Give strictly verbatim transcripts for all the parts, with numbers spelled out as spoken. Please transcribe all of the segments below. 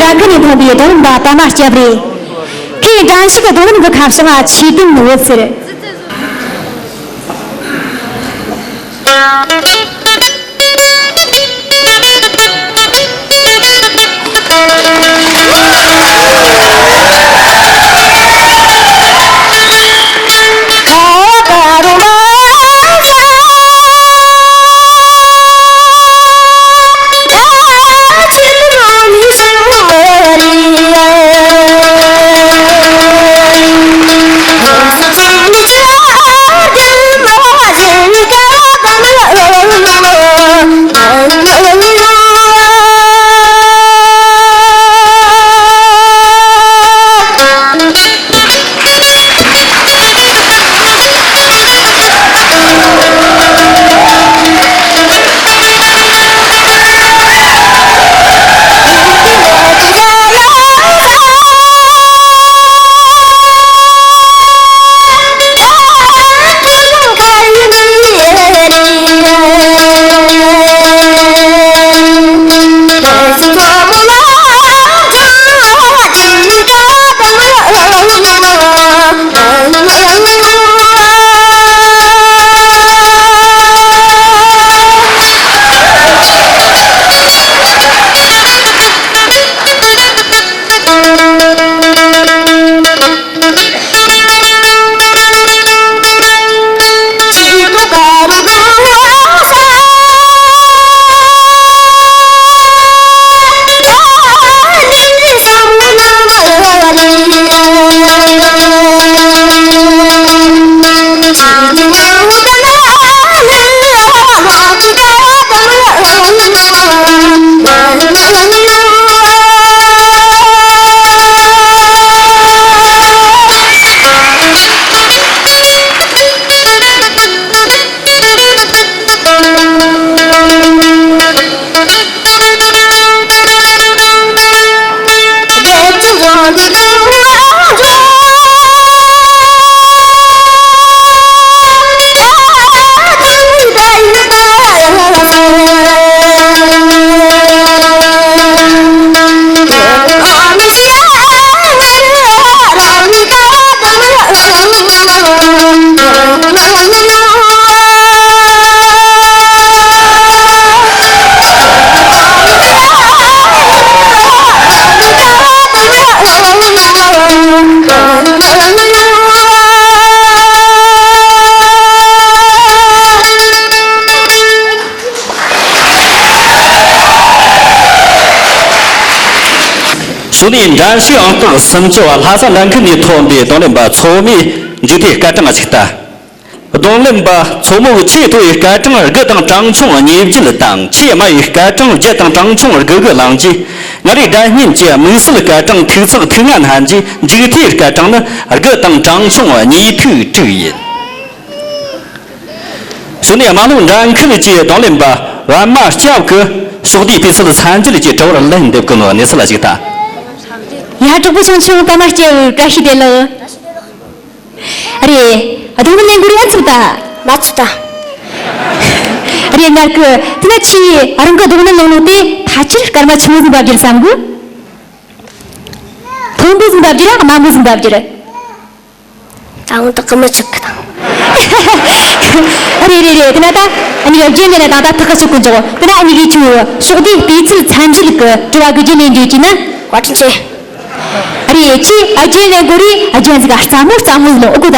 ཨ་ཁུ་ནས་ཐོན་པའི་རྡུང་ལེན་པ་པདྨ་སྐྱབས་རེད། ཁོས་འགྲན་ཞུགས་རྡུང་ལེན་གྱི་ཁ་བྱང་ཆོས་དོན་འོད་ཟེར། གཞུག་ནས་འགྲན་ཞུགས་ཨང་རྟགས་སུམ་ཅུ་བ་ལྷ་ས་འགྲན་ཁུལ་ནས་ཐོན་པའི་རྡུང་ལེན་པ་མཚོ་མོས་མཇུག་མཐའི་སྐར་གྲངས་ཅིག་ལྟ། རྡུང་ལེན་པ་མཚོ་མོ་གི་ཆེས་མཐོ་བའི་སྐར་གྲངས་དགུ་དང་གྲངས་ཆུང་ཉེར་བརྒྱད་དང་ཆེས་དམའ་བའི་སྐར་གྲངས་བརྒྱད་དང་གྲངས་ཆུང་དགུ་དགུ་བླངས་རྗེས། མངའ་རིས་དགྲ་གཉེན་གྱི་དམིགས་བསལ་སྐར་གྲངས་ཐིག་ཚགས་ཐིག་ལྔ་བསྣན་རྗེས་མཇུག་མཐའི་སྐར་གྲངས་ནི་དགུ་དང་གྲངས་ཆུང་གཉིས་ཐིག་དྲུག་ཡིན། གཞུག་ནས་རྨ་ལྷོ་འགྲན་ཁུལ་གྱི་རྡུང་ལེན་པ་པདྨ་སྐྱབས་ཀྱིས་ཕྱོགས་བསྡུས་སྤུས་ཚད་ཚད་འཇལ་གྱི་དྲི་བར་ལན་འདེབས་ཀྱི་ནོ། གནས་ཚུལ་ལ་གཞིགས་དང་། ཡ། གྲོགས་པོ་ཆུང་ཆུང་པདྨ་སྐྱབས། བཀྲ་ཤིས་བདེ་ལེགས། རེད། རྡུང་ལེན་འགོ་རིགས་ཨ་ཚུགས་ད། མ་ཚུགས་ད། རེད། ངར་གི་དེ་ན་ཆི་རང་གི་རྡུང་ལེན་ལོང་ལོང་དེ་ཕལ་ཆེར་སྐར་མ་ཆུང་ངུ་ཟིག་འབབ་རྒྱུར་བསམ་གི། མཐོན་པོ་ཟིག་འབབ་རྒྱུ་ར་དམའ་མོ་ཟིག་འབབ་རྒྱུ་ར། ད་འོང་ད་ཀི་མི་ཆག་གི་དང་། རེད་རེད་རེད། དེ་ན་ད་ཨ་ནི་རྒྱན་ལས་ན་ད་ད་ཐག་ག་ཆོད་གི་འཇོག་དེ་ན་ཨ་ནི་གི་ཆུ་ཕྱོགས་བསྡུས་སྤུས་ཚད་ཚད་འཇལ་གི་དྲི་བ་གི་རྒྱན་ལས་འཇོག་གི་ན། བཀའ་དྲིན་ཆེ། རེད། ཁྱེད་ཨ་རྒྱན་ལས་འགོ་རེད། ཨ་རྒྱན་ཟིག་ག་རྩ་མོ་རྩ་མོ་ལོ་ཨོ་གོ་ད།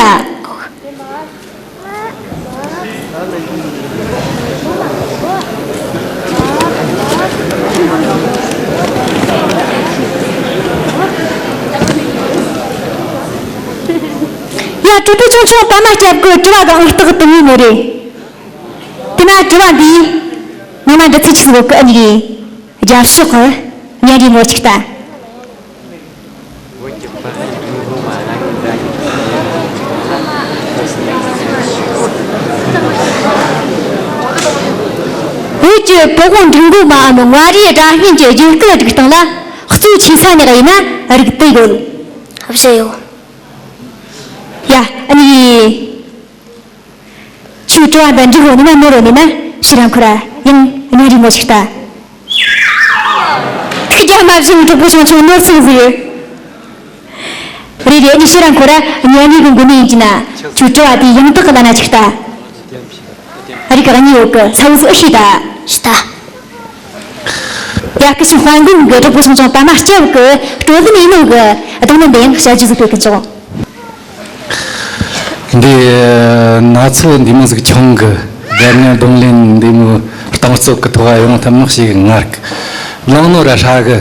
ཡ། གྲོགས་པོ་ཆུང་ཆུང་པདྨ་སྐྱབས་ཀྱི་དྲི་བ་གི་ཨང་རྟགས་དུ་མོ་མོ་རེད། དེ་ན་དྲི་བ་འདི་ནང་ན་འདི་ཚིག་ཆི་ཟིག་གི་ཨ་ནི་རེད། རྒྱབ་ཕྱོགས་གི་བརྙན་རིས་ངོ་ཅིག་ལྟ། བོད་ཀྱི་བོད་དབང་འབྲུག་མགོ་མའམ་མངའ་རིས་སྒྲ་སྙན་གྱི་རྒྱུན་སྐུལ་སྒྲིག་སྟངས་ལ་གཙོ་ཆེ་ས་ནས་ཡིན་ན་རིགས་དེ་ཡོད། ཧ་བཤད་ཡོད། ཡ། ཨ་ནི། ཁྱོད་དྲི་བ་འདི་འགྲིག་ཡོད་ནི་མ་ནོར་ཡོད་ནི་མ་ཤི་རང་ཁོ་ར་ཡང་བརྙན་རིས་ངོ་ཞིག་ལྟ། ཐུགས་རྒྱལ་མ་བཞེངས་གྲོགས་པོ་ཆུང་ཆུང་ནོར་སོང་ཟིག་རེད་རེད། ཨ་ནི་ཕྱིར་ར་འཁོར་ར་ཉན་ནི་གི་མགོ་ནས་ཡིན་གྱི་ན། ཁྱོད་དྲི་བ་དེ་ཡང་དག་གི་ལ་ན་ཅིག་ལྟ། ཨ་རིག་གི་གཉིས་ཡོད་གི་ས་བོ་སུ་ཨི་ཤི་ད། ཤི་ད། ཡ་སྐུ་ཞིག་དཔལ་མགོན་གི་གྲོགས་པོ་ཆུང་ཆུང་པད་མ་སྐྱབས་གི་སྤྲོ་ལེན་ཡིན་ནོ་གི་རྡུང་ལེན་འདི་ཡང་བྱ་རྒྱུ་ཟིག་སྤེལ་གི་འཇོག་འདི་ན་ཚོད་འདི་མོ་ཟིག་ཆུང་གི་སྒར་ཉན་རྡུང་ལེན་འདི་མོ་གཏིང་ཟབ་གི་ཐོག་ཡོང་ཐབས་མི་ཞིག་ངར་གི་ལང་ནོ་ར་ཧྲ་གི།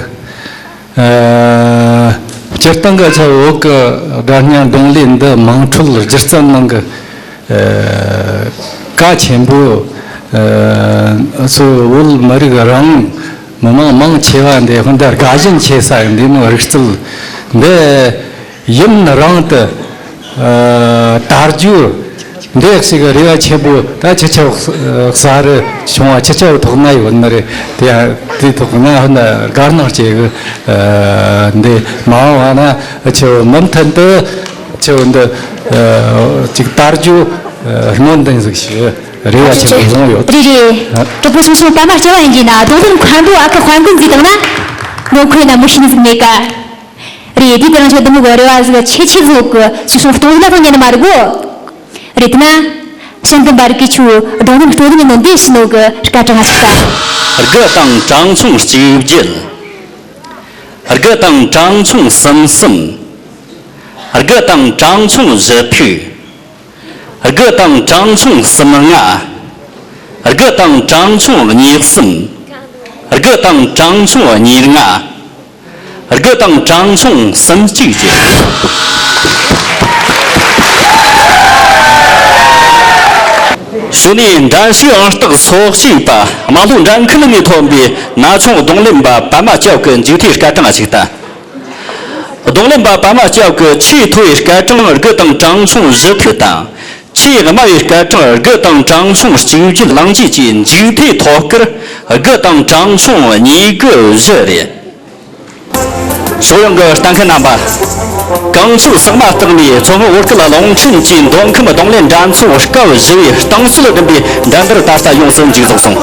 ཨ། སྤྱིར་བཏང་གི་ཆ་བོད་ཀྱི་སྒར་ཉན་རྡུང་ལེན་འདི་དམངས་ཁྲོད་སྒྱུ་རྩལ་ནང་གི་ཨ། གལ་ཆེན་པོ། ཨ། སུ་བོད་མི་རིགས་རང་མི་མང་མང་ཆེ་བ་འདི་ཧོན་ད་དགའ་ཞེན་ཆེ་ས་འདི་མོ་རིག་རྩལ་འདི་ཡུན་རིང་དུ་ཨ། དར་རྒྱུ་འདི་ཞིག་རེ་བ་ཆེན་པོ་ད་ཁྱེད་ཆོ་གསར་བྱུང་བ་ཁྱེད་ཆོ་ཐོག་ན་ཡོད་ནི་རེད། དེ་དེ་ཐོག་ན་ཧོན་ད་དགའ་སྣང་སྐྱེ་གི་ཨ། འདི་མ་འོངས་བ་ན་ཁྱེད་མུ་མཐུད་དུ་ཁྱེད་འདི་ཨ། ཅིག་དར་རྒྱུ་ཨ། སྨོན་འདུན་ཟིག་ཞུ། རེ་བ་ཆེན་པོ་བཟུང་ཡོད། རེད་རེད། གྲོགས་པོ་ཆུང་ཆུང་པད་མ་སྐྱབས་ཡིན་གྱི་ན་རྡུང་ལེན་མཁན་པོ་ཨ་ཁུ་དཔལ་མགོན་ཟིག་དང་ན་ནོ་ཁོས་ན་མི་ཤི་ནི་ཟིག་མེད་ཀ་རེད། དེ་དེ་རང་ཆོ་འདི་མོ་གི་རེ་བ་ཟིག་ཆེ་ཆེ་བཟོ་གི་ཆུ་སོང་སྟོང་ཡིན་ན་ཐོན་ཉན་མ་རེད་གོ་རེད་དེ་ན། ཤན་ཏུ་འབར་གི་ཆུ་རྡུང་ལེན་སྤྲོ་ལེན་ནོ་འདི་ཤི་ནོ་གི་སྐད་གྲགས་ང་ཞིག་ད། དགུ་དང་གྲངས་ཆུང་གཅིག་བརྒྱད། དགུ་དང་གྲངས་ཆུང་གསུམ་གསུམ། དགུ་དང་གྲངས་ཆུང་བཞི་ཕུག་དགུ་དང་གྲངས་ཆུང་གསུམ་ལྔ། དགུ་དང་གྲངས་ཆུང་གཉིས་གསུམ། དགུ་དང་གྲངས་ཆུང་གཉིས་ལྔ། དགུ་དང་གྲངས་ཆུང་གསུམ་གཅིག་བརྒྱད། གཞུག་ནས་འགྲན་ཞུགས་ཨང་རྟགས་སོ་གཅིག་པ་རྨ་ལྷོ་འགྲན་ཁུལ་ནས་ཐོན་པའི་ན་ཆུང་རྡུང་ལེན་པ་པད་མ་སྐྱབས་ཀྱི་མཇུག་མཐའི་སྐར་གྲངས་ཅིག་ལྟ། རྡུང་ལེན་པ་པད་མ་སྐྱབས་ཀྱི་ཆེས་མཐོ་བའི་སྐར་གྲངས་དགུ་དང་གྲངས་ཆུང་བཞི་ཕུག་དང་། ཆེས་དམའ་བའི་སྐར་གྲངས་དགུ་དང་གྲངས་ཆུང་གཅིག་བརྒྱད་གླིང་རྗེ་བཅས་མཇུག་མཐའི་ཐོབ་སྐར་དགུ་དང་གྲངས་ཆུང་གཉིས་དགུ་བཞི་རེད། ཕྱོགས་ཡོངས་ཀྱི་ལྟ་མཁན་རྣམ་པ། གངས་ཆུ་ཟག་མ་བརྟགས་ནས་མཚོ་སྔོན་བོད་ཁུལ་རླུང་འཕྲིན་གྱི་མདོ་ཁམས་རྡུང་ལེན་འགྲན་ཚོགས་སྐབས་བཞི་བའི་རྟིང་རྩོད་བདུན་པའི་འགྲན་བསྡུར་ད་ལྟ་ཡོངས་སུ་མཇུག་རྫོགས་སོང་།